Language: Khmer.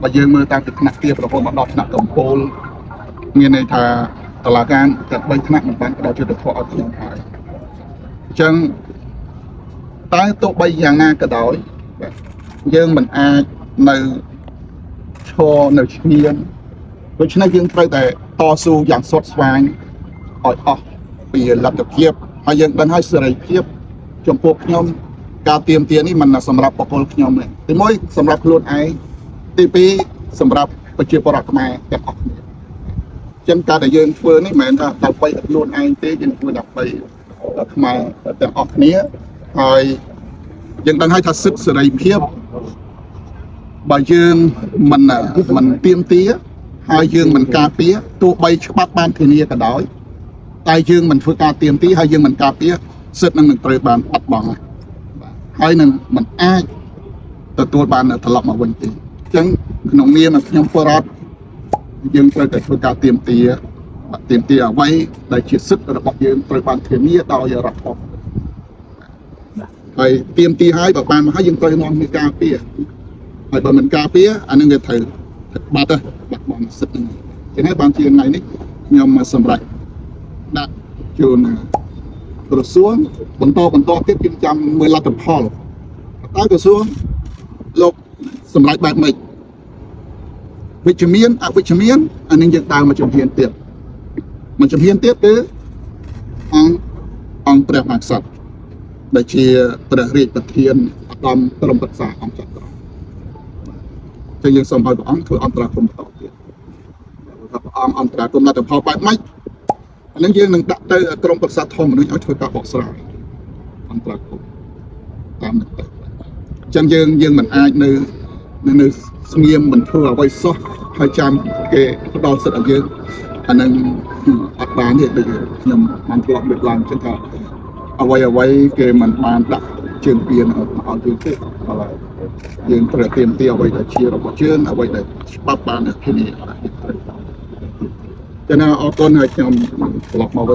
បើយើងមើលតាមពីថ្នាក់ទាបរហូតមកដល់ថ្នាក់កំពូលមានន័យថាតឡាការតែ3ថ្នាក់មិនបានផ្ដល់យុត្តិធម៌ឲ្យខ្ញុំហើយអញ្ចឹងតែទោះបីយ៉ាងណាក៏ដោយបាទយើងមិនអាចនៅឈរនៅឈ្ងៀមដូច្នេះយើងត្រូវតែតស៊ូយ៉ាងស្វិតស្វាញឲ្យអស់ពីលទ្ធភាពហើយយើងដឹងហើយសេរីភាពចំពោះខ្ញុំការទៀមទានេះមិនសម្រាប់បុគ្គលខ្ញុំទេទីមួយសម្រាប់ខ្លួនឯងទីពីរសម្រាប់ប្រជាពលរដ្ឋខ្មែរទាំងអស់គ្នាអញ្ចឹងការដែលយើងធ្វើនេះមិនមែនថាដើម្បីតែខ្លួនឯងទេយើងធ្វើដើម្បីខ្មែរទាំងអស់គ្នាហើយយើងដឹងហើយថាសិទ្ធិសេរីភាពបើយើងមិនមិនទៀមទាហើយយើងមិនការពារទោះបីច្បាប់បានធានាក៏ដោយតែយើងមិនធ្វើការទៀមទាហើយយើងមិនការពារសិទ្ធិនឹងនឹងត្រូវបានបាត់បង់ហើយបាទហើយនឹងមិនអាចទទួលបានត្រឡប់មកវិញទេអញ្ចឹងក្នុងនាមខ្ញុំពលរដ្ឋយើងត្រូវតែធ្វើការទៀមទាបាទទៀមទាអ្វីដែលជាសិទ្ធិរបស់យើងត្រូវបានធានាដោយរដ្ឋធម្មនុញ្ញហើយទៀមទាហើយបើបានមកហើយយើងត្រូវនាំគ្នាការពារហើយបើមិនការពារអានឹងវាត្រូវបាត់ទៅបាត់បង់សិទ្ធិហ្នឹងចឹងហើយបានជាថ្ងៃនេះខ្ញុំសម្រេចដាក់ជូនក្រសួងបន្តបន្តទៀតយើងចាំមើលលទ្ធផលតើក្រសួងលោកសម្រេចបែបម៉េចវិជ្ជមានអវិជ្ជមានអានឹងយើងដើរមកជំហានទៀតមកជំហានទៀតគឺអង្គអង្គព្រះមហាក្សត្រដែលជាព្រះរាជប្រធានឧត្តមក្រុមប្រឹក្សាអង្គចក្រចឹងយើងសូមឲ្យព្រះអង្គធ្វើអន្តរាគមន៍បន្តទៀតថាព្រះអង្គអន្តរាគមន៍លទ្ធផលបែបម៉េចអានឹងយើងនឹងដាក់ទៅក្រុមប្រឹក្សាធម្មនុញ្ញឲ្យធ្វើការបកស្រាយអន្តរាគមន៍តាមនឹងទៅអញ្ចឹងយើងយើងមិនអាចនៅនៅនៅស្ងៀមមិនធ្វើអ្វីសោះហើយចាំគេផ្ដល់សិទ្ធិឲ្យយើងអានឹងអត់បានទេដូចខ្ញុំបានធ្លាប់លើកឡើងអញ្ចឹងថាអ្វីអ្វីគេមិនបានដាក់ជើងពៀនឲ្យយើងទេហើយយើងត្រូវត្រៀមទាអ្វីដែលជារបស់យើងអ្វីដែលច្បាប់បានធានាចឹងណាអរគុណហើយខ្ញុំត្រឡប់មកវិញ។